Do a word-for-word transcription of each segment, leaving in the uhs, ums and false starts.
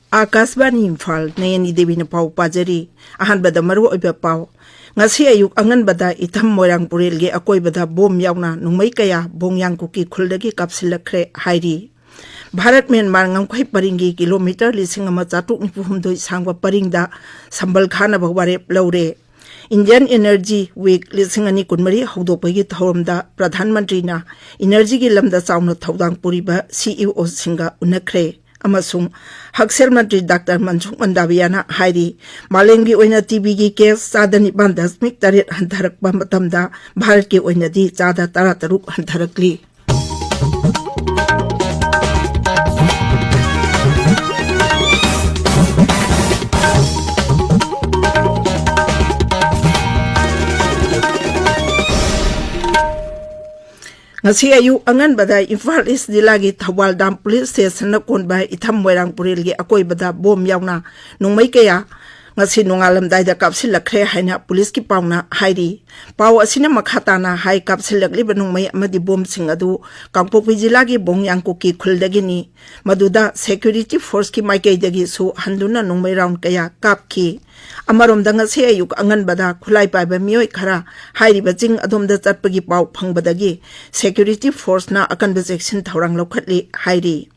ꯑꯥꯀꯥꯁꯕꯥꯅꯤ ꯏꯝꯐꯥꯜ, ꯅꯌꯅꯤ ꯗꯦꯕꯤꯅ ꯄꯥꯎ ꯄꯥꯖꯔꯤ꯫ ꯑꯍꯥꯟꯕꯗ ꯃꯔꯨꯑꯣꯏꯕ ꯄꯥꯎ꯫ ꯉꯁꯤ ꯑꯌꯨꯛ ꯑꯉꯟꯕꯗ ꯏꯊꯝ ꯃꯣꯏꯔꯥꯡ ꯄꯨꯔꯦꯜꯒꯤ ꯑꯀꯣꯏꯕꯗ ꯕꯣꯝ ꯌꯥꯎꯅ ꯅꯣꯡꯃꯩ ꯀꯌꯥ ꯕꯣꯡꯌꯥꯡ ꯀꯨꯀꯤ ꯈꯨꯜꯗꯒꯤ ꯀꯥꯞꯁꯤꯜꯂꯛꯈ꯭ꯔꯦ ꯍꯥꯏꯔꯤ꯫ ꯚꯥꯔꯠ ꯃ꯭ꯌꯥꯟꯃꯥꯔ ꯉꯝꯈꯩ ꯄꯔꯤꯡꯒꯤ ꯀꯤꯂꯣꯃꯤꯇꯔ ꯂꯤꯁꯤꯡ ꯑꯃ ꯆꯥꯇ꯭ꯔꯨꯛ ꯅꯤꯐꯨ ꯍꯨꯝꯗꯣꯏ ꯁꯥꯡꯕ ꯄꯔꯤꯡꯗ ꯁꯝꯕꯜ ꯈꯥꯅꯕ ꯋꯥꯔꯦꯞ ꯂꯧꯔꯦ꯫ Indian Energy Week ꯂꯤꯁꯤꯡ ꯑꯅꯤ ꯀꯨꯟꯃꯔꯤ ꯍꯧꯗꯣꯛꯄꯒꯤ ꯊꯧꯔꯝꯗ ꯄ꯭ꯔꯙꯥꯟ ꯃꯟꯇ꯭ꯔꯤꯅ ꯏꯅꯔꯖꯤꯒꯤ ꯂꯝꯗ ꯆꯥꯎꯅ ꯊꯧꯗꯥꯡ ꯄꯨꯔꯤꯕ ꯁꯤ ꯏ ꯑꯣꯁꯤꯡꯒ ꯎꯅꯈ꯭ꯔꯦ꯫ ꯑꯃꯁꯨꯡ ꯍꯛꯁꯦꯜ ꯃꯟꯇ꯭ꯔꯤ ꯗꯥꯛꯇꯔ ꯃꯟꯁꯨꯈ ꯃꯟꯗꯥꯕꯤꯌꯥꯅ ꯍꯥꯏꯔꯤ, ꯃꯥꯂꯦꯝꯒꯤ ꯑꯣꯏꯅ ꯇꯤ ꯕꯤꯒꯤ ꯀꯦꯁ ꯆꯥꯗ ꯅꯤꯄꯥꯟ ꯗꯁꯃꯤꯛ ꯇꯔꯦꯠ ꯍꯟꯊꯔꯛꯄ ꯃꯇꯝꯗ ꯚꯥꯔꯠꯀꯤ ꯑꯣꯏꯅꯗꯤ ꯆꯥꯗ ꯇꯔꯥꯇꯔꯨꯛ ꯍꯟꯊꯔꯛꯂꯤ꯫ ꯉꯁꯤ ꯑꯌꯨꯛ ꯑꯉꯟꯕꯗ ꯏꯝꯐꯥꯜ ꯏꯁ ꯖꯤꯂꯥꯒꯤ ꯊꯧꯕꯥꯜ ꯗꯥꯝ ꯄꯨꯂꯤꯁ ꯁ꯭ꯇꯦꯁꯟꯅ ꯀꯣꯟꯕ ꯏꯊꯝ ꯃꯣꯏꯔꯥꯡ ꯄꯨꯔꯦꯜꯒꯤ ꯑꯀꯣꯏꯕꯗ ꯕꯣꯝ ꯌꯥꯎꯅ ꯅꯣꯡꯃꯩ ꯀꯌꯥ ꯉꯁꯤ ꯅꯣꯡꯉꯥꯜꯂꯝꯗꯥꯏꯗ ꯀꯥꯞꯁꯤꯜꯂꯛꯈ꯭ꯔꯦ ꯍꯥꯏꯅ ꯄꯨꯂꯤꯁꯀꯤ ꯄꯥꯎꯅ ꯍꯥꯏꯔꯤ꯫ ꯄꯥꯎ ꯑꯁꯤꯅ ꯃꯈꯥ ꯇꯥꯅ ꯍꯥꯏ, ꯀꯥꯞꯁꯤꯜꯂꯛꯂꯤꯕ ꯅꯣꯡꯃꯩ ꯑꯃꯗꯤ ꯕꯣꯝꯁꯤꯡ ꯑꯗꯨ ꯀꯥꯡꯄꯣꯛꯄꯤ ꯖꯤꯂꯥꯒꯤ ꯕꯣꯡꯌꯥꯡ ꯀꯨꯀꯤ ꯈꯨꯜꯗꯒꯤꯅꯤ꯫ ꯃꯗꯨꯗ ꯁꯦꯀ꯭ꯌꯨꯔꯤꯇꯤ ꯐꯣꯔꯁꯀꯤ ꯃꯥꯏꯀꯩꯗꯒꯤꯁꯨ ꯍꯟꯗꯨꯅ ꯅꯣꯡꯃꯩ ꯔꯥꯎꯟ ꯀꯌꯥ ꯀꯥꯞꯈꯤ꯫ ꯑꯃꯔꯣꯝꯗ ꯉꯁꯤ ꯑꯌꯨꯛ ꯑꯉꯟꯕꯗ ꯈꯨꯠꯂꯥꯏ ꯄꯥꯏꯕ ꯃꯤꯑꯣꯏ ꯈꯔ ꯍꯥꯏꯔꯤꯕ ꯆꯤꯡ ꯑꯗꯣꯝꯗ ꯆꯠꯄꯒꯤ ꯄꯥꯎ ꯐꯪꯕꯗꯒꯤ ꯁꯦꯀ꯭ꯌꯨꯔꯤꯇꯤ ꯐꯣꯔꯁꯅ ꯑꯀꯟꯕ ꯆꯦꯛꯁꯤꯟ ꯊꯧꯔꯥꯡ ꯂꯧꯈꯠꯂꯤ ꯍꯥꯏꯔꯤ꯫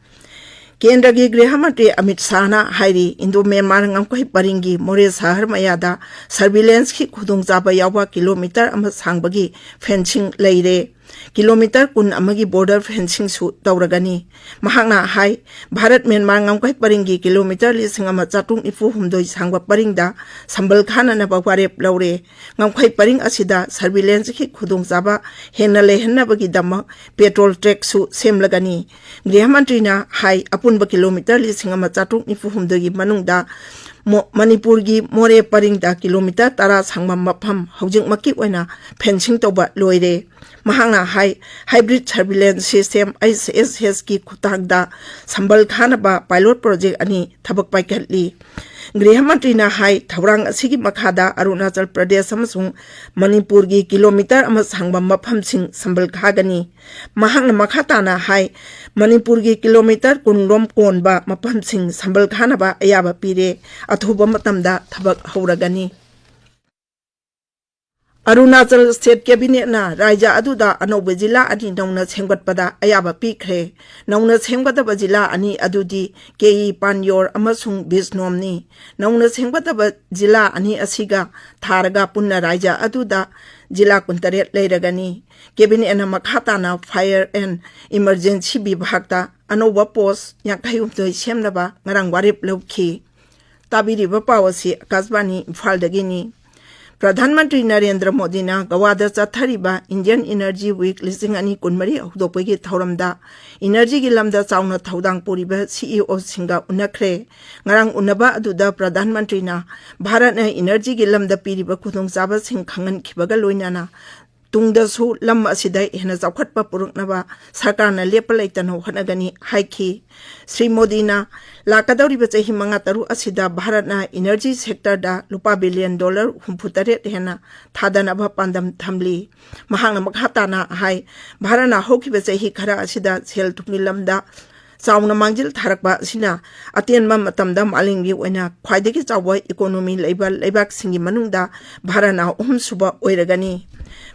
ꯀꯦꯟꯗ꯭ꯔꯒꯤ ꯒ꯭ꯔꯤꯍ ꯃꯟꯇ꯭ꯔꯤ ꯑꯃꯤꯠ ꯁꯥꯍꯅ ꯍꯥꯏꯔꯤ, ꯏꯟꯗꯣ ꯃ꯭ꯌꯥꯟꯃꯥꯔ ꯉꯝꯈꯩ ꯄꯔꯤꯡꯒꯤ ꯃꯣꯔꯦ ꯁꯍꯔ ꯃꯌꯥꯗ ꯁꯔꯚꯤꯂꯦꯟꯁꯀꯤ ꯈꯨꯗꯣꯡꯆꯥꯕ ꯌꯥꯎꯕ ꯀꯤꯂꯣꯃꯤꯇꯔ ꯑꯃ ꯁꯥꯡꯕꯒꯤ ꯐꯦꯟꯁꯤꯡ ꯂꯩꯔꯦ꯫ ꯀꯤꯂꯣꯃꯤꯇꯔ ꯀꯨꯟ ꯑꯃꯒꯤ ꯕꯣꯔꯗꯔ ꯐꯦꯟꯁꯤꯡꯁꯨ ꯇꯧꯔꯒꯅꯤ꯫ ꯃꯍꯥꯛꯅ ꯍꯥꯏ, ꯚꯥꯔꯠ ꯃ꯭ꯌꯥꯟꯃꯥꯔ ꯉꯝꯈꯩ ꯄꯔꯤꯡꯒꯤ ꯀꯤꯂꯣꯃꯤꯇꯔ ꯂꯤꯁꯤꯡ ꯑꯃ ꯆꯥꯇ꯭ꯔꯨꯛ ꯅꯤꯐꯨ ꯍꯨꯝꯗꯣꯏ ꯁꯥꯡꯕ ꯄꯔꯤꯡꯗ ꯁꯝꯕꯜ ꯈꯥꯅꯅꯕ ꯋꯥꯔꯦꯞ ꯂꯧꯔꯦ꯫ ꯉꯝꯈꯩ ꯄꯔꯤꯡ ꯑꯁꯤꯗ ꯁꯔꯚꯤꯂꯦꯟꯁꯀꯤ ꯈꯨꯗꯣꯡꯆꯥꯕ ꯍꯦꯟꯅ ꯂꯩꯍꯟꯅꯕꯒꯤꯗꯃꯛ ꯄꯦꯇ꯭ꯔꯣꯜ ꯇ꯭ꯔꯦꯛꯁꯨ ꯁꯦꯝꯂꯒꯅꯤ꯫ ꯒ꯭ꯔꯤꯍ ꯃꯟꯇ꯭ꯔꯤꯅ ꯍꯥꯏ, ꯑꯄꯨꯟꯕ ꯀꯤꯂꯣꯃꯤꯇꯔ ꯂꯤꯁꯤꯡ ꯑꯃ ꯆꯥꯇ꯭ꯔꯨꯛ ꯅꯤꯐꯨ ꯍꯨꯝꯗꯣꯏꯒꯤ ꯃꯅꯨꯡꯗ ꯃꯣ-, ꯃꯅꯤꯄꯨꯔꯒꯤ ꯃꯣꯔꯦ ꯄꯔꯤꯡꯗ ꯀꯤꯂꯣꯃꯤꯇꯔ ꯇꯔꯥ ꯁꯥꯡꯕ ꯃꯐꯝ ꯍꯧꯖꯤꯛꯃꯛꯀꯤ ꯑꯣꯏꯅ ꯐꯦꯟꯁꯤꯡ ꯇꯧꯕ ꯂꯣꯏꯔꯦ꯫ ꯃꯍꯥꯛꯅ ꯍꯥꯏ, ꯍꯥꯏꯕ꯭ꯔꯤꯠ ꯁꯔꯚꯤꯂꯦꯟꯁ ꯁꯤꯁꯇꯦꯝ, ꯑꯩꯆ ꯑꯦꯁ ꯑꯦꯁꯀꯤ ꯈꯨꯠꯊꯥꯡꯗ ꯁꯝꯕꯜ ꯈꯥꯅꯕ ꯄꯥꯏꯂꯣꯠ ꯄ꯭ꯔꯣꯖꯦꯛ ꯑꯅꯤ ꯊꯕꯛ ꯄꯥꯏꯈꯠꯂꯤ꯫ ꯒ꯭ꯔꯤꯍ ꯃꯟꯇ꯭ꯔꯤꯅ ꯍꯥꯏ, ꯊꯧꯔꯥꯡ ꯑꯁꯤꯒꯤ ꯃꯈꯥꯗ ꯑꯔꯨꯅꯥꯆꯜ ꯄ꯭ꯔꯗꯦꯁ ꯑꯃꯁꯨꯡ ꯃꯅꯤꯄꯨꯔꯒꯤ ꯀꯤꯂꯣꯃꯤꯇꯔ ꯑꯃ ꯁꯥꯡꯕ ꯃꯐꯝꯁꯤꯡ ꯁꯝꯕꯜ ꯈꯥꯒꯅꯤ꯫ ꯃꯍꯥꯛꯅ ꯃꯈꯥ ꯇꯥꯅ ꯍꯥꯏ, ꯃꯅꯤꯄꯨꯔꯒꯤ ꯀꯤꯂꯣꯃꯤꯇꯔ ꯀꯨꯟ ꯔꯣꯝ ꯀꯣꯟꯕ ꯃꯐꯝꯁꯤꯡ ꯁꯝꯕꯜ ꯈꯥꯅꯕ ꯑꯌꯥꯕ ꯄꯤꯔꯦ꯫ ꯑꯊꯨꯕ ꯃꯇꯝꯗ ꯊꯕꯛ ꯍꯧꯔꯒꯅꯤ꯫ ꯑꯔꯨꯅꯥꯆꯜ ꯁ꯭ꯇꯦꯠ ꯀꯦꯕꯤꯅꯦꯠꯅ ꯔꯥꯏꯖ꯭ꯌ ꯑꯗꯨꯗ ꯑꯅꯧꯕ ꯖꯤꯂꯥ ꯑꯅꯤ ꯅꯧꯅ ꯁꯦꯝꯒꯠꯄꯗ ꯑꯌꯥꯕ ꯄꯤꯈ꯭ꯔꯦ꯫ ꯅꯧꯅ ꯁꯦꯝꯒꯗꯕ ꯖꯤꯂꯥ ꯑꯅꯤ ꯑꯗꯨꯗꯤ ꯀꯦꯏ ꯄꯥꯟꯌꯣꯔ ꯑꯃꯁꯨꯡ ꯕꯤꯁꯅꯣꯝꯅꯤ꯫ ꯅꯧꯅ ꯁꯦꯝꯒꯗꯕ ꯖꯤꯂꯥ ꯑꯅꯤ ꯑꯁꯤꯒ ꯊꯥꯔꯒ ꯄꯨꯟꯅ ꯔꯥꯏꯖ꯭ꯌ ꯑꯗꯨꯗ ꯖꯤꯂꯥ ꯀꯨꯟꯇꯔꯦꯠ ꯂꯩꯔꯒꯅꯤ꯫ ꯀꯦꯕꯤꯅꯦꯠꯅ ꯃꯈꯥ ꯇꯥꯅ Fire and Emergency ꯕꯤꯚꯥꯒꯇ ꯑꯅꯧꯕ ꯄꯣꯁ ꯌꯥꯡꯈꯩ ꯍꯨꯝꯗꯣꯏ ꯁꯦꯝꯅꯕ ꯉꯔꯥꯡ ꯋꯥꯔꯦꯞ ꯂꯧꯈꯤ꯫ ꯇꯥꯕꯤꯔꯤꯕ ꯄꯥꯎ ꯑꯁꯤ ꯑꯀꯥꯁꯕꯥꯅꯤ ꯏꯝꯐꯥꯜꯗꯒꯤꯅꯤ꯫ ꯄ꯭ꯔꯙꯥꯟ ꯃꯟꯇ꯭ꯔꯤ ꯅꯔꯦꯟꯗ꯭ꯔ ꯃꯣꯗꯤꯅ ꯒꯋꯥꯗ ꯆꯠꯊꯔꯤꯕ Indian Energy Week ꯂꯤꯁꯤꯡ ꯑꯅꯤ ꯀꯨꯟꯃꯔꯤ ꯍꯧꯗꯣꯛꯄꯒꯤ ꯊꯧꯔꯝꯗ ꯏꯅꯔꯖꯤꯒꯤ ꯂꯝꯗ ꯆꯥꯎꯅ ꯊꯧꯗꯥꯡ ꯄꯨꯔꯤꯕ ꯁꯤ ꯏ ꯑꯣꯁꯤꯡꯒ ꯎꯟꯅꯈ꯭ꯔꯦ꯫ ꯉꯔꯥꯡ ꯎꯟꯅꯕ ꯑꯗꯨꯗ ꯄ꯭ꯔꯙꯥꯟ ꯃꯟꯇ꯭ꯔꯤꯅ ꯚꯥꯔꯠꯅ ꯏꯅꯔꯖꯤꯒꯤ ꯂꯝꯗ ꯄꯤꯔꯤꯕ ꯈꯨꯗꯣꯡꯆꯥꯕꯁꯤꯡ ꯈꯪꯍꯟꯈꯤꯕꯒ ꯂꯣꯏꯅꯅ ꯇꯨꯡꯗꯁꯨ ꯂꯝ ꯑꯁꯤꯗ ꯍꯦꯟꯅ ꯆꯥꯎꯈꯠꯄ ꯄꯨꯔꯛꯅꯕ ꯁꯔꯀꯥꯔꯅ ꯂꯦꯞꯄ ꯂꯩꯇꯅ ꯍꯣꯠꯅꯒꯅꯤ ꯍꯥꯏꯈꯤ꯫ ꯁ꯭ꯔꯤ ꯃꯣꯗꯤꯅ ꯂꯥꯛꯀꯗꯧꯔꯤꯕ ꯆꯍꯤ ꯃꯉꯥ ꯇꯔꯨꯛ ꯑꯁꯤꯗ ꯚꯥꯔꯠꯅ ꯏꯅꯔꯖꯤ ꯁꯦꯛꯇꯔꯗ ꯂꯨꯄꯥ ꯕꯤꯂꯤꯌꯟ ꯗꯣꯂꯔ ꯍꯨꯝꯐꯨꯇꯔꯦꯠ ꯍꯦꯟꯅ ꯊꯥꯗꯅꯕ ꯄꯥꯟꯗꯝ ꯊꯝꯂꯤ꯫ ꯃꯍꯥꯛꯅ ꯃꯈꯥ ꯇꯥꯅ ꯍꯥꯏ, ꯚꯥꯔꯠꯅ ꯍꯧꯈꯤꯕ ꯆꯍꯤ ꯈꯔ ꯑꯁꯤꯗ ꯁꯦꯜ ꯊꯨꯝꯒꯤ ꯂꯝꯗ ꯆꯥꯎꯅ ꯃꯥꯡꯖꯤꯜ ꯊꯥꯔꯛꯄ ꯑꯁꯤꯅ ꯑꯇꯦꯟꯕ ꯃꯇꯝꯗ ꯃꯥꯂꯦꯝꯒꯤ ꯑꯣꯏꯅ ꯈ꯭ꯋꯥꯏꯗꯒꯤ ꯆꯥꯎꯕ ꯏꯀꯣꯅꯣꯃꯤ ꯂꯩꯕ ꯂꯩꯕꯥꯛꯁꯤꯡꯒꯤ ꯃꯅꯨꯡꯗ ꯚꯥꯔꯠꯅ ꯑꯍꯨꯝꯁꯨꯕ ꯑꯣꯏꯔꯒꯅꯤ꯫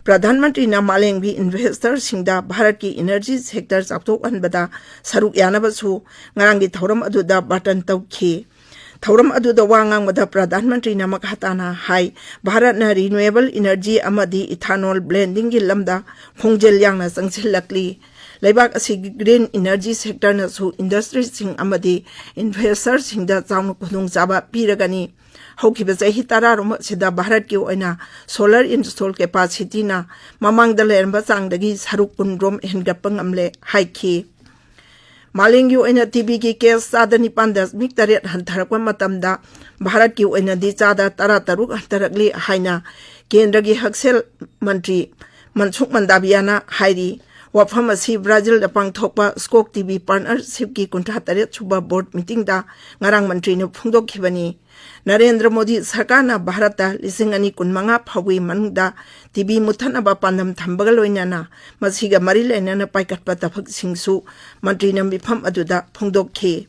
ꯄ꯭ꯔꯙꯥꯟ ꯃꯟꯇ꯭ꯔꯤꯅ ꯃꯥꯂꯦꯝꯒꯤ ꯏꯟꯚꯦꯁꯇꯔꯁꯤꯡꯗ ꯚꯥꯔꯠꯀꯤ ꯏꯅꯔꯖꯤ ꯁꯦꯛꯇꯔ ꯆꯥꯎꯊꯣꯛꯍꯟꯕꯗ ꯁꯔꯨꯛ ꯌꯥꯅꯕꯁꯨ ꯉꯔꯥꯡꯒꯤ ꯊꯧꯔꯝ ꯑꯗꯨꯗ ꯕꯥꯇꯟ ꯇꯧꯈꯤ꯫ ꯊꯧꯔꯝ ꯑꯗꯨꯗ ꯋꯥ ꯉꯥꯡꯕꯗ ꯄ꯭ꯔꯙꯥꯟ ꯃꯟꯇ꯭ꯔꯤꯅ ꯃꯈꯥ ꯇꯥꯅ ꯍꯥꯏ, ꯚꯥꯔꯠꯅ ꯔꯤꯅ꯭ꯌꯨꯑꯦꯕꯜ ꯏꯅꯔꯖꯤ ꯑꯃꯗꯤ ꯏꯊꯥꯅꯣꯜ ꯕ꯭ꯂꯦꯟꯗꯤꯡꯒꯤ ꯂꯝꯗ ꯈꯣꯡꯖꯦꯜ ꯌꯥꯡꯅ ꯆꯪꯁꯤꯜꯂꯛꯂꯤ꯫ ꯂꯩꯕꯥꯛ ꯑꯁꯤꯒꯤ ꯒ꯭ꯔꯤꯟ ꯏꯅꯔꯖꯤ ꯁꯦꯛꯇꯔꯅꯁꯨ ꯏꯟꯗꯁꯇ꯭ꯔꯤꯁꯤꯡ ꯑꯃꯗꯤ ꯏꯟꯚꯦꯁꯇꯔꯁꯤꯡꯗ ꯆꯥꯎꯅ ꯈꯨꯗꯣꯡꯆꯥꯕ ꯄꯤꯔꯒꯅꯤ꯫ ꯍꯧꯈꯤꯕ ꯆꯍꯤ ꯇꯔꯥꯔꯣꯝ ꯑꯁꯤꯗ ꯚꯥꯔꯠꯀꯤ ꯑꯣꯏꯅ ꯁꯣꯂꯔ ꯏꯟꯁꯇꯣꯜ ꯀꯦꯄꯥꯁꯤꯇꯤꯅ ꯃꯃꯥꯡꯗ ꯂꯩꯔꯝꯕ ꯆꯥꯡꯗꯒꯤ ꯁꯔꯨꯛ ꯀꯨꯟ ꯔꯣꯝ ꯍꯦꯟꯒꯠꯄ ꯉꯝꯂꯦ ꯍꯥꯏꯈꯤ꯫ ꯃꯥꯂꯦꯝꯒꯤ ꯑꯣꯏꯅ ꯇꯤꯕꯤꯒꯤ ꯀꯦꯁ ꯆꯥꯗ ꯅꯤꯄꯥꯟ ꯗꯁꯃꯤꯛ ꯇꯔꯦꯠ ꯍꯟꯊꯔꯛꯄ ꯃꯇꯝꯗ ꯚꯥꯔꯠꯀꯤ ꯑꯣꯏꯅꯗꯤ ꯆꯥꯗ ꯇꯔꯥ ꯇꯔꯨꯛ ꯍꯟꯊꯔꯛꯂꯤ ꯍꯥꯏꯅ ꯀꯦꯟꯗ꯭ꯔꯒꯤ ꯍꯛꯁꯦꯜ ꯃꯟꯇ꯭ꯔꯤ ꯃꯟꯁꯨꯈ ꯃꯟꯗꯥꯕꯤꯌꯥꯅ ꯍꯥꯏꯔꯤ꯫ ꯋꯥꯐꯝ ꯑꯁꯤ ꯕ꯭ꯔꯥꯖꯤꯜꯗ ꯄꯥꯡꯊꯣꯛꯄ ꯁ꯭ꯀꯣꯛ ꯇꯤꯚꯤ ꯄꯥꯔꯠꯅꯔꯁꯤꯞꯀꯤ ꯀꯨꯟꯊ꯭ꯔꯥ ꯇꯔꯦꯠ ꯁꯨꯕ ꯕꯣꯔꯗ ꯃꯤꯇꯤꯡꯗ ꯉꯔꯥꯡ ꯃꯟꯇ꯭ꯔꯤꯅ ꯐꯣꯡꯗꯣꯛꯈꯤꯕꯅꯤ꯫ ꯅꯔꯦꯟꯗ꯭ꯔ ꯃꯣꯗꯤ ꯁꯔꯀꯥꯔꯅ ꯚꯥꯔꯠꯇ ꯂꯤꯁꯤꯡ ꯑꯅꯤ ꯀꯨꯟꯃꯉꯥ ꯐꯥꯎꯒꯤ ꯃꯅꯨꯡꯗ ꯇꯤꯚꯤ ꯃꯨꯠꯊꯠꯅꯕ ꯄꯥꯟꯗꯝ ꯊꯝꯕꯒ ꯂꯣꯏꯅꯅ ꯃꯁꯤꯒ ꯃꯔꯤ ꯂꯩꯅꯅ ꯄꯥꯏꯈꯠꯄ ꯊꯕꯛꯁꯤꯡꯁꯨ ꯃꯟꯇ꯭ꯔꯤꯅ ꯃꯤꯐꯝ ꯑꯗꯨꯗ ꯐꯣꯡꯗꯣꯛꯈꯤ꯫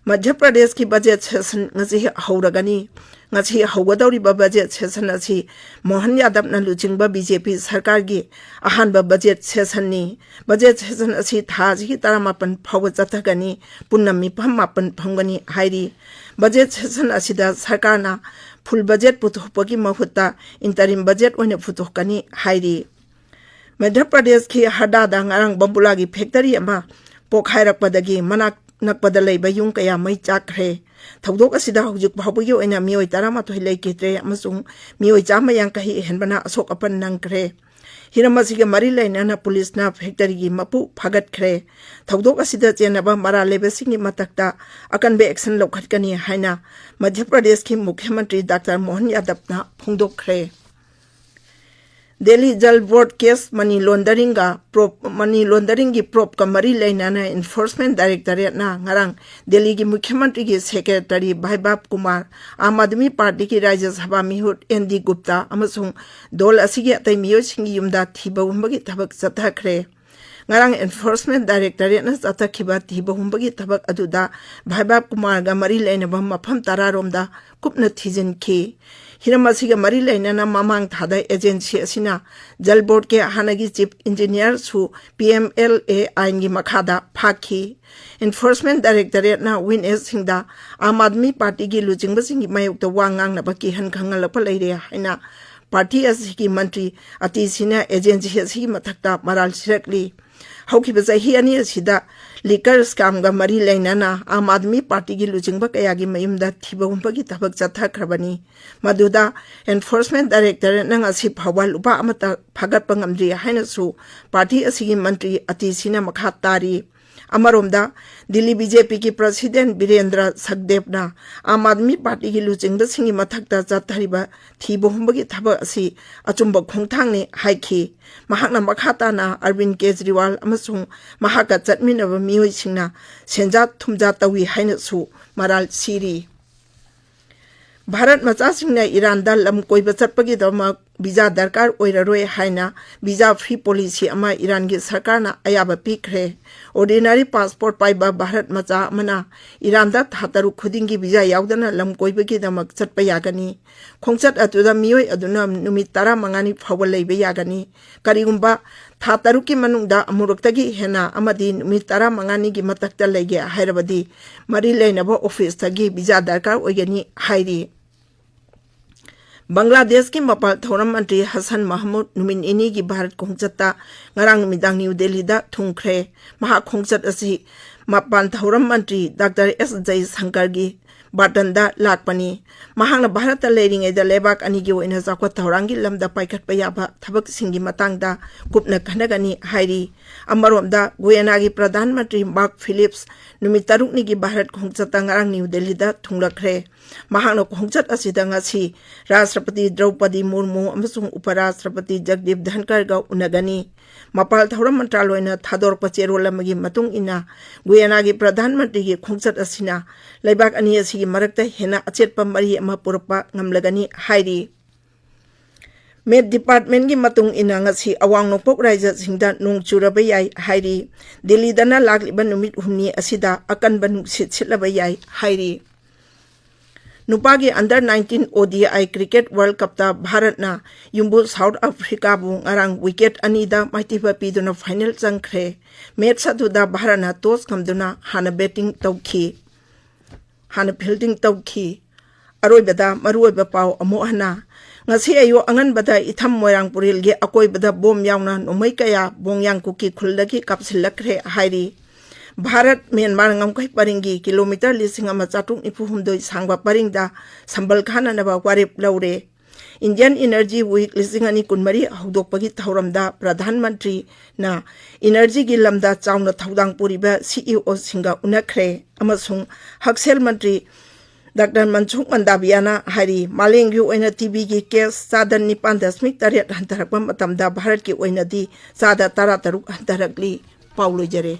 ꯃꯙ꯭ꯌ ꯄ꯭ꯔꯗꯦꯁꯀꯤ ꯕꯖꯦꯠ ꯁꯦꯁꯟ ꯉꯁꯤ ꯍꯧꯔꯒꯅꯤ꯫ ꯉꯁꯤ ꯍꯧꯒꯗꯧꯔꯤꯕ ꯕꯖꯦꯠ ꯁꯦꯁꯟ ꯑꯁꯤ ꯃꯣꯍꯟ ꯌꯥꯗꯕꯅ ꯂꯨꯆꯤꯡꯕ ꯕꯤ ꯖꯦ ꯄꯤ ꯁꯔꯀꯥꯔꯒꯤ ꯑꯍꯥꯟꯕ ꯕꯖꯦꯠ ꯁꯦꯁꯟꯅꯤ꯫ ꯕꯖꯦꯠ ꯁꯦꯁꯟ ꯑꯁꯤ ꯊꯥ ꯑꯁꯤꯒꯤ ꯇꯔꯥꯃꯥꯄꯟ ꯐꯥꯎꯕ ꯆꯠꯊꯒꯅꯤ꯫ ꯄꯨꯟꯅ ꯃꯤꯐꯝ ꯃꯥꯄꯟ ꯐꯝꯒꯅꯤ ꯍꯥꯏꯔꯤ꯫ ꯕꯖꯦꯠ ꯁꯦꯁꯟ ꯑꯁꯤꯗ ꯁꯔꯀꯥꯔꯅ ꯐꯨꯜ ꯕꯖꯦꯠ ꯄꯨꯊꯣꯛꯄꯒꯤ ꯃꯍꯨꯠꯇ ꯏꯟꯇꯔꯤꯝ ꯕꯖꯦꯠ ꯑꯣꯏꯅ ꯄꯨꯊꯣꯛꯀꯅꯤ ꯍꯥꯏꯔꯤ꯫ ꯃꯙ꯭ꯌ ꯄ꯭ꯔꯗꯦꯁꯀꯤ ꯍꯔꯗꯥꯗ ꯉꯔꯥꯡ ꯕꯝꯕꯨꯂꯥꯒꯤ ꯐꯦꯛꯇꯔꯤ ꯑꯃ ꯄꯣꯈꯥꯏꯔꯛꯄꯗꯒꯤ ꯃꯅꯥꯛ ꯅꯛꯄꯗ ꯂꯩꯕ ꯌꯨꯝ ꯀꯌꯥ ꯃꯩ ꯆꯥꯛꯈ꯭ꯔꯦ꯫ ꯊꯧꯗꯣꯛ ꯑꯁꯤꯗ ꯍꯧꯖꯤꯛ ꯐꯥꯎꯕꯒꯤ ꯑꯣꯏꯅ ꯃꯤꯑꯣꯏ ꯇꯔꯥꯃꯥꯊꯣꯏ ꯂꯩꯈꯤꯗ꯭ꯔꯦ ꯑꯃꯁꯨꯡ ꯃꯤꯑꯣꯏ ꯆꯥꯝꯃ ꯌꯥꯡꯈꯩ ꯍꯦꯟꯕꯅ ꯑꯁꯣꯛ ꯑꯄꯟ ꯅꯪꯈ꯭ꯔꯦ꯫ ꯍꯤꯔꯝ ꯑꯁꯤꯒ ꯃꯔꯤ ꯂꯩꯅꯅ ꯄꯨꯂꯤꯁꯅ ꯐꯦꯛꯇꯔꯤꯒꯤ ꯃꯄꯨ ꯐꯥꯒꯠꯈ꯭ꯔꯦ꯫ ꯊꯧꯗꯣꯛ ꯑꯁꯤꯗ ꯆꯦꯟꯅꯕ ꯃꯔꯥꯜ ꯂꯩꯕꯁꯤꯡꯒꯤ ꯃꯊꯛꯇ ꯑꯀꯟꯕ ꯑꯦꯛꯁꯟ ꯂꯧꯈꯠꯀꯅꯤ ꯍꯥꯏꯅ ꯃꯙ꯭ꯌ ꯄ꯭ꯔꯗꯦꯁꯀꯤ ꯃꯨꯈ꯭ꯌ ꯃꯟꯇ꯭ꯔꯤ ꯗꯥꯛꯇꯔ ꯃꯣꯍꯟ ꯌꯥꯗꯕꯅ ꯐꯣꯡꯗꯣꯛꯈ꯭ꯔꯦ꯫ ꯗꯦꯜꯂꯤ ꯖꯜ ꯕꯣꯔꯗ ꯀꯦꯁ ꯃꯅꯤ ꯂꯣꯟꯗꯔꯤꯡꯒ ꯄ꯭ꯔꯣꯞ, ꯃꯅꯤ ꯂꯣꯟꯗꯔꯤꯡꯒꯤ ꯄ꯭ꯔꯣꯞꯀ ꯃꯔꯤ ꯂꯩꯅꯅ ꯏꯟꯐꯣꯔꯁꯃꯦꯟ ꯗꯥꯏꯔꯦꯛꯇꯣꯔꯦꯠꯅ ꯉꯔꯥꯡ ꯗꯦꯜꯂꯤꯒꯤ ꯃꯨꯈ꯭ꯌ ꯃꯟꯇ꯭ꯔꯤꯒꯤ ꯁꯦꯀ꯭ꯔꯦꯇꯔꯤ ꯚꯥꯏꯕꯥꯕ ꯀꯨꯃꯥꯔ, ꯑꯥꯝ ꯑꯥꯗꯃꯤ ꯄꯥꯔꯇꯤꯒꯤ ꯔꯥꯖ꯭ꯌ ꯁꯚꯥ ꯃꯤꯍꯨꯠ ꯑꯦꯟ ꯗꯤ ꯒꯨꯞꯇꯥ ꯑꯃꯁꯨꯡ ꯗꯣꯜ ꯑꯁꯤꯒꯤ ꯑꯇꯩ ꯃꯤꯑꯣꯏꯁꯤꯡꯒꯤ ꯌꯨꯝꯗ ꯊꯤꯕ ꯍꯨꯝꯕꯒꯤ ꯊꯕꯛ ꯆꯠꯊꯈ꯭ꯔꯦ꯫ ꯉꯔꯥꯡ ꯏꯟꯐꯣꯔꯁꯃꯦꯟ ꯗꯥꯏꯔꯦꯛꯇꯣꯔꯦꯠꯅ ꯆꯠꯊꯈꯤꯕ ꯊꯤꯕ ꯍꯨꯝꯕꯒꯤ ꯊꯕꯛ ꯑꯗꯨꯗ ꯚꯥꯏꯕꯥꯕ ꯀꯨꯃꯥꯔꯒ ꯃꯔꯤ ꯂꯩꯅꯕ ꯃꯐꯝ ꯇꯔꯥꯔꯣꯝꯗ ꯀꯨꯞꯅ ꯊꯤꯖꯤꯟꯈꯤ꯫ ꯍꯤꯔꯝ ꯑꯁꯤꯒ ꯃꯔꯤ ꯂꯩꯅꯅ ꯃꯃꯥꯡ ꯊꯥꯗ ꯑꯦꯖꯦꯟꯁꯤ ꯑꯁꯤꯅ ꯖꯜ ꯕꯣꯔꯗꯀꯤ ꯍꯥꯟꯅꯒꯤ ꯆꯤꯐ ꯏꯟꯖꯤꯅꯤꯌꯔꯁꯨ ꯄꯤ ꯑꯦꯝ ꯑꯦꯜ ꯑꯦ ꯑꯥꯏꯟꯒꯤ ꯃꯈꯥꯗ ꯐꯥꯈꯤ꯫ ꯏꯟꯐꯣꯔꯁꯃꯦꯟ ꯗꯥꯏꯔꯦꯛꯇꯣꯔꯦꯠꯅ ꯋꯤꯠꯅꯦꯁꯁꯤꯡꯗ ꯑꯥꯝ ꯑꯥꯗꯃꯤ ꯄꯥꯔꯇꯤꯒꯤ ꯂꯨꯆꯤꯡꯕꯁꯤꯡꯒꯤ ꯃꯥꯌꯣꯛꯇ ꯋꯥ ꯉꯥꯡꯅꯕ ꯀꯤꯍꯟ ꯈꯪꯍꯜꯂꯛꯄ ꯂꯩꯔꯦ ꯍꯥꯏꯅ ꯄꯥꯔꯇꯤ ꯑꯁꯤꯒꯤ ꯃꯟꯇ꯭ꯔꯤ ꯑꯇꯤꯁꯤꯅ ꯑꯦꯖꯦꯟꯁꯤ ꯑꯁꯤꯒꯤ ꯃꯊꯛꯇ ꯃꯔꯥꯜ ꯁꯤꯔꯛꯂꯤ꯫ ꯍꯧꯈꯤꯕ ꯆꯍꯤ ꯑꯅꯤ ꯑꯁꯤꯗ ꯂꯤꯀꯔ ꯁ꯭ꯀꯥꯝꯒ ꯃꯔꯤ ꯂꯩꯅꯅ ꯑꯥꯝ ꯑꯥꯗꯃꯤ ꯄꯥꯔꯇꯤꯒꯤ ꯂꯨꯆꯤꯡꯕ ꯀꯌꯥꯒꯤ ꯃꯌꯨꯝꯗ ꯊꯤꯕ ꯍꯨꯝꯕꯒꯤ ꯊꯕꯛ ꯆꯠꯊꯈ꯭ꯔꯕꯅꯤ꯫ ꯃꯗꯨꯗ ꯏꯟꯐꯣꯔꯁꯃꯦꯟ ꯗꯥꯏꯔꯦꯛꯇꯣꯔꯦꯠꯅ ꯉꯁꯤ ꯐꯥꯎꯕ ꯂꯨꯄꯥ ꯑꯃꯠꯇ ꯐꯥꯒꯠꯄ ꯉꯝꯗ꯭ꯔꯤ ꯍꯥꯏꯅꯁꯨ ꯄꯥꯔꯇꯤ ꯑꯁꯤꯒꯤ ꯃꯟꯇ꯭ꯔꯤ ꯑꯇꯤꯁꯤꯅ ꯃꯈꯥ ꯇꯥꯔꯤ꯫ ꯑꯃꯔꯣꯝꯗ, ꯗꯤꯜꯂꯤ ꯕꯤ ꯖꯦ ꯄꯤꯒꯤ ꯄ꯭ꯔꯁꯤꯗꯦꯟ ꯕꯤꯔꯦꯟꯗ꯭ꯔ ꯁꯛꯗꯦꯕꯅ ꯑꯥꯝ ꯑꯥꯗꯃꯤ ꯄꯥꯔꯇꯤꯒꯤ ꯂꯨꯆꯤꯡꯕꯁꯤꯡꯒꯤ ꯃꯊꯛꯇ ꯆꯠꯊꯔꯤꯕ ꯊꯤꯕ ꯍꯨꯝꯕꯒꯤ ꯊꯕꯛ ꯑꯁꯤ ꯑꯆꯨꯝꯕ ꯈꯣꯡꯊꯥꯡꯅꯤ ꯍꯥꯏꯈꯤ꯫ ꯃꯍꯥꯛꯅ ꯃꯈꯥ ꯇꯥꯅ ꯑꯔꯕꯤꯟ ꯀꯦꯖꯔꯤꯋꯥꯜ ꯑꯃꯁꯨꯡ ꯃꯍꯥꯛꯀ ꯆꯠꯃꯤꯟꯅꯕ ꯃꯤꯑꯣꯏꯁꯤꯡꯅ ꯁꯦꯟꯖꯥ ꯊꯨꯝꯖꯥ ꯇꯧꯏ ꯍꯥꯏꯅꯁꯨ ꯃꯔꯥꯜ ꯁꯤꯔꯤ꯫ ꯚꯥꯔꯠ ꯃꯆꯥꯁꯤꯡꯅ ꯏꯔꯥꯟꯗ ꯂꯝ ꯀꯣꯏꯕ ꯆꯠꯄꯒꯤꯗꯃꯛ ꯚꯤꯖꯥ ꯗꯔꯀꯥꯔ ꯑꯣꯏꯔꯔꯣꯏ ꯍꯥꯏꯅ ꯚꯤꯖꯥ ꯐ꯭ꯔꯤ ꯄꯣꯂꯤꯁꯤ ꯑꯃ ꯏꯔꯥꯟꯒꯤ ꯁꯔꯀꯥꯔꯅ ꯑꯌꯥꯕ ꯄꯤꯈ꯭ꯔꯦ꯫ ꯑꯣꯔꯗꯤꯅꯔꯤ ꯄꯥꯁꯄꯣꯔꯠ ꯄꯥꯏꯕ ꯚꯥꯔꯠ ꯃꯆꯥ ꯑꯃꯅ ꯏꯔꯥꯟꯗ ꯊꯥ ꯇꯔꯨꯛ ꯈꯨꯗꯤꯡꯒꯤ ꯚꯤꯖꯥ ꯌꯥꯎꯗꯅ ꯂꯝ ꯀꯣꯏꯕꯒꯤꯗꯃꯛ ꯆꯠꯄ ꯌꯥꯒꯅꯤ꯫ ꯈꯣꯡꯆꯠ ꯑꯗꯨꯗ ꯃꯤꯑꯣꯏ ꯑꯗꯨꯅ ꯅꯨꯃꯤꯠ ꯇꯔꯥꯃꯉꯥꯅꯤ ꯐꯥꯎꯕ ꯂꯩꯕ ꯌꯥꯒꯅꯤ꯫ ꯀꯔꯤꯒꯨꯝꯕ ꯊꯥ ꯇꯔꯨꯛꯀꯤ ꯃꯅꯨꯡꯗ ꯑꯃꯨꯔꯛꯇꯒꯤ ꯍꯦꯟꯅ ꯑꯃꯗꯤ ꯅꯨꯃꯤꯠ ꯇꯔꯥꯃꯉꯥꯅꯤꯒꯤ ꯃꯊꯛꯇ ꯂꯩꯒꯦ ꯍꯥꯏꯔꯕꯗꯤ, ꯃꯔꯤ ꯂꯩꯅꯕ ꯑꯣꯐꯤꯁꯇꯒꯤ ꯚꯤꯖꯥ ꯗꯔꯀꯥꯔ ꯑꯣꯏꯒꯅꯤ ꯍꯥꯏꯔꯤ꯫ ꯕꯪꯒ꯭ꯂꯥꯗꯦꯁꯀꯤ ꯃꯄꯥꯜ ꯊꯧꯔꯝ ꯃꯟꯇ꯭ꯔꯤ ꯍꯁꯟ ꯃꯍꯃꯨꯗ ꯅꯨꯃꯤꯠ ꯅꯤꯅꯤꯒꯤ ꯚꯥꯔꯠ ꯈꯣꯡꯆꯠꯇ ꯉꯔꯥꯡ ꯅꯨꯃꯤꯗꯥꯡ ꯅ꯭ꯌꯨ ꯗꯦꯜꯂꯤꯗ ꯊꯨꯡꯈ꯭ꯔꯦ꯫ ꯃꯍꯥꯛ ꯈꯣꯡꯆꯠ ꯑꯁꯤ ꯃꯄꯥꯟ ꯊꯧꯔꯝ ꯃꯟꯇ꯭ꯔꯤ ꯗꯥꯛꯇꯔ ꯑꯦꯁ ꯖꯌꯁꯪꯀꯔꯒꯤ ꯕꯥꯔꯇꯟꯗ ꯂꯥꯛꯄꯅꯤ꯫ ꯃꯍꯥꯛꯅ ꯚꯥꯔꯠꯇ ꯂꯩꯔꯤꯉꯩꯗ ꯂꯩꯕꯥꯛ ꯑꯅꯤꯒꯤ ꯑꯣꯏꯅ ꯆꯥꯎꯈꯠ ꯊꯧꯔꯥꯡꯒꯤ ꯂꯝꯗ ꯄꯥꯏꯈꯠꯄ ꯌꯥꯕ ꯊꯕꯛꯁꯤꯡꯒꯤ ꯃꯇꯥꯡꯗ ꯀꯨꯞꯅ ꯈꯟꯅꯒꯅꯤ ꯍꯥꯏꯔꯤ꯫ ꯑꯃꯔꯣꯝꯗ, ꯒꯨꯌꯦꯅꯥꯒꯤ ꯄ꯭ꯔꯙꯥꯟ ꯃꯟꯇ꯭ꯔꯤ ꯃꯥꯔꯛ ꯐꯤꯂꯤꯞꯁ ꯅꯨꯃꯤꯠ ꯇꯔꯨꯛꯅꯤꯒꯤ ꯚꯥꯔꯠ ꯈꯣꯡꯆꯠꯇ ꯉꯔꯥꯡ ꯅ꯭ꯌꯨ ꯗꯦꯜꯂꯤꯗ ꯊꯨꯡꯂꯛꯈ꯭ꯔꯦ꯫ ꯃꯍꯥꯛꯅ ꯈꯣꯡꯆꯠ ꯑꯁꯤꯗ ꯉꯁꯤ ꯔꯥꯁꯇ꯭ꯔꯄꯇꯤ ꯗ꯭ꯔꯧꯄꯗꯤ ꯃꯨꯔꯃꯨ ꯑꯃꯁꯨꯡ ꯎꯄꯔꯥꯁꯇ꯭ꯔꯄꯇꯤ ꯖꯒꯗꯤꯞ ꯙꯟꯀꯔꯒ ꯎꯅꯒꯅꯤ꯫ ꯃꯄꯥꯜ ꯊꯧꯔꯝ ꯃꯟꯇ꯭ꯔꯥꯂꯣꯏꯅ ꯊꯥꯗꯣꯔꯛꯄ ꯆꯦꯔꯣꯜ ꯑꯃꯒꯤ ꯃꯇꯨꯡ ꯏꯟꯅ, ꯒꯨꯌꯦꯅꯥꯒꯤ ꯄ꯭ꯔꯙꯥꯟ ꯃꯟꯇ꯭ꯔꯤꯒꯤ ꯈꯣꯡꯆꯠ ꯑꯁꯤꯅ ꯂꯩꯕꯥꯛ ꯑꯅꯤ ꯑꯁꯤꯒꯤ ꯃꯔꯛꯇ ꯍꯦꯟꯅ ꯑꯆꯦꯠꯄ ꯃꯔꯤ ꯑꯃ ꯄꯨꯔꯛꯄ ꯉꯝꯂꯒꯅꯤ ꯍꯥꯏꯔꯤ꯫ ꯃꯦꯠ ꯗꯤꯄꯥꯔꯠꯃꯦꯟꯒꯤ ꯃꯇꯨꯡ ꯏꯟꯅ, ꯉꯁꯤ ꯑꯋꯥꯡ ꯅꯣꯡꯄꯣꯛ ꯔꯥꯏꯖ꯭ꯌꯁꯤꯡꯗ ꯅꯣꯡ ꯆꯨꯔꯕ ꯌꯥꯏ ꯍꯥꯏꯔꯤ꯫ ꯗꯤꯜꯂꯤꯗꯅ ꯂꯥꯛꯂꯤꯕ ꯅꯨꯃꯤꯠ ꯍꯨꯝꯅꯤ ꯑꯁꯤꯗ ꯑꯀꯟꯕ ꯅꯨꯡꯁꯤꯠ ꯁꯤꯠꯂꯕ ꯌꯥꯏ ꯍꯥꯏꯔꯤ꯫ ꯅꯨꯄꯥꯒꯤ under nineteen O D I cricket World Cupꯇ ꯚꯥꯔꯠꯅ ꯌꯨꯝꯕꯨ ꯁꯥꯎꯠ ꯑꯐ꯭ꯔꯤꯀꯥꯕꯨ ꯉꯔꯥꯡ ꯋꯤꯀꯦꯠ ꯑꯅꯤꯗ ꯃꯥꯏꯊꯤꯕ ꯄꯤꯗꯨꯅ ꯐꯥꯏꯅꯦꯜ ꯆꯪꯈ꯭ꯔꯦ꯫ ꯃꯦꯠꯁ ꯑꯗꯨꯗ ꯚꯥꯔꯠꯅ ꯇꯣꯁ ꯉꯝꯗꯨꯅ ꯍꯥꯟꯅ ꯕꯦꯇꯤꯡ ꯇꯧꯈꯤ, ꯍꯥꯟꯅ ꯐꯤꯜꯗꯤꯡ ꯇꯧꯈꯤ꯫ ꯑꯔꯣꯏꯕꯗ ꯃꯔꯨꯑꯣꯏꯕ ꯄꯥꯎ ꯑꯃꯨꯛ ꯍꯟꯅ꯫ ꯉꯁꯤ ꯑꯌꯨꯛ ꯑꯉꯟꯕꯗ ꯏꯊꯝ ꯃꯣꯏꯔꯥꯡꯄꯨꯔꯦꯜꯒꯤ ꯑꯀꯣꯏꯕꯗ ꯕꯣꯝ ꯌꯥꯎꯅ ꯅꯣꯡꯃꯩ ꯀꯌꯥ ꯕꯣꯡꯌꯥꯡ ꯀꯨꯀꯤ ꯈꯨꯜꯗꯒꯤ ꯀꯥꯞꯁꯤꯜꯂꯛꯈ꯭ꯔꯦ ꯍꯥꯏꯔꯤ꯫ ꯚꯥꯔꯠ ꯃ꯭ꯌꯥꯟꯃꯥꯔ ꯉꯝꯈꯩ ꯄꯔꯤꯡꯒꯤ ꯀꯤꯂꯣꯃꯤꯇꯔ ꯂꯤꯁꯤꯡ ꯑꯃ ꯆꯥꯇ꯭ꯔꯨꯛ ꯅꯤꯐꯨ ꯍꯨꯝꯗꯣꯏ ꯁꯥꯡꯕ ꯄꯔꯤꯡꯗ ꯁꯝꯕꯜ ꯈꯥꯅꯅꯕ ꯋꯥꯔꯦꯞ ꯂꯧꯔꯦ꯫ Indian Energy Week ꯂꯤꯁꯤꯡ ꯑꯅꯤ ꯀꯨꯟꯃꯔꯤ ꯍꯧꯗꯣꯛꯄꯒꯤ ꯊꯧꯔꯝꯗ ꯄ꯭ꯔꯙꯥꯟ ꯃꯟꯇ꯭ꯔꯤꯅ ꯏꯅꯔꯖꯤꯒꯤ ꯂꯝꯗ ꯆꯥꯎꯅ ꯊꯧꯗꯥꯡ ꯄꯨꯔꯤꯕ ꯁꯤ ꯏ ꯑꯣꯁꯤꯡꯒ ꯎꯅꯈ꯭ꯔꯦ ꯑꯃꯁꯨꯡ ꯍꯛꯁꯦꯜ ꯃꯟꯇ꯭ꯔꯤ ꯗꯥꯛꯇꯔ ꯃꯟꯁꯨꯈ ꯃꯟꯗꯥꯕꯤꯌꯥꯅ ꯍꯥꯏꯔꯤ, ꯃꯥꯂꯦꯝꯒꯤ ꯑꯣꯏꯅ ꯇꯤ ꯕꯤꯒꯤ ꯀꯦꯁ ꯆꯥꯗ ꯅꯤꯄꯥꯟ ꯗꯁꯃꯤꯛ ꯇꯔꯦꯠ ꯍꯟꯊꯔꯛꯄ ꯃꯇꯝꯗ ꯚꯥꯔꯠꯀꯤ ꯑꯣꯏꯅꯗꯤ ꯆꯥꯗ ꯇꯔꯥꯇꯔꯨꯛ ꯍꯟꯊꯔꯛꯂꯤ꯫ ꯄꯥꯎ ꯂꯣꯏꯖꯔꯦ꯫